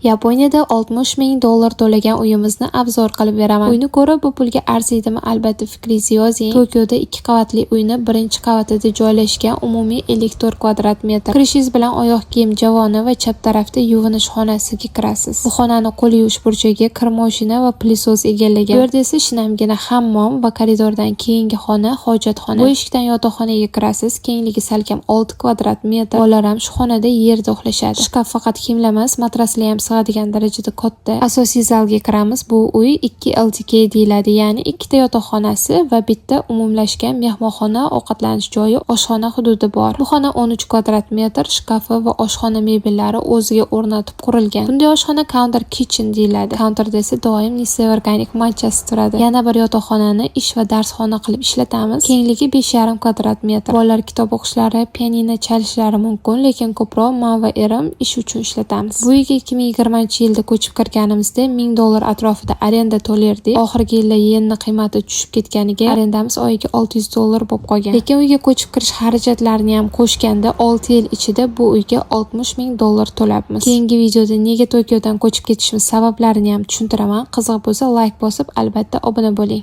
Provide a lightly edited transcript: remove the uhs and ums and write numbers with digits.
Yaponiyada 60 ming dollar to'lagan uyimizni обзор qilib beraman. Uyni ko'rib, bu pulga arziydimi, albatta fikringizni yozing. Tokioda ikki qavatli uyni birinchi qavatida joylashgan, umumiy 54 kvadrat metr. Kirishingiz bilan oyoq kiyim javoni va chap tarafda yuvinish xonasiga kirasiz. Bu xonani qo'l yuvish burchagi, kir moshina va пылесос egallagan. Bu yerda esa shinamgina hammom va koridordan keyingi xona hojatxona. Bu eshikdan yotoqxonaga kirasiz. Kengligi salkam 6 kvadrat metr. Bolalar ham shu xonada yerda uxlashadi. Shkaf faqat kiyimlar emas, matraslar ham sig'adigan darajada katta. Asosiy zalga kiramiz. Bu uy 2 LDK deyiladi, ya'ni ikkita yotoqxonasi va bitta umumlashgan mehmonxona, ovqatlanish joyi, oshxona hududi bor. Bu xona 13 kvadrat metr, shkafi va oshxona mebellari o'ziga o'rnatib qurilgan. Bunday oshxona counter kitchen deyiladi. Counterda esa doim Nissin Organic matchasi turadi. Yana bir yotoqxonani ish va darsxona qilib ishlatamiz. Kengligi 5,5 kvadrat metr. Bolalar kitob o'qishlari, pianino chalishlari mumkin, lekin ko'proq man va erim ish uchun ishlatamiz. Bu uyga 2020-yilda ko'chib kirganimizda 1000 dollar atrofida arenda to'lardik. Oxirgi yilda yenni qiymati tushib ketganiga arendamiz oyiga 600 dollar bo'lib qolgan. Lekin uyga ko'chib kirish xarajatlarini ham qo'shganda 6 yil ichida bu uyga 60 ming dollar to'labmiz. Keyingi videoda nega Tokiodan ko'chib ketishimiz sabablarini ham tushuntiraman. Qiziq bo'lsa, layk bosib, albatta obuna bo'ling.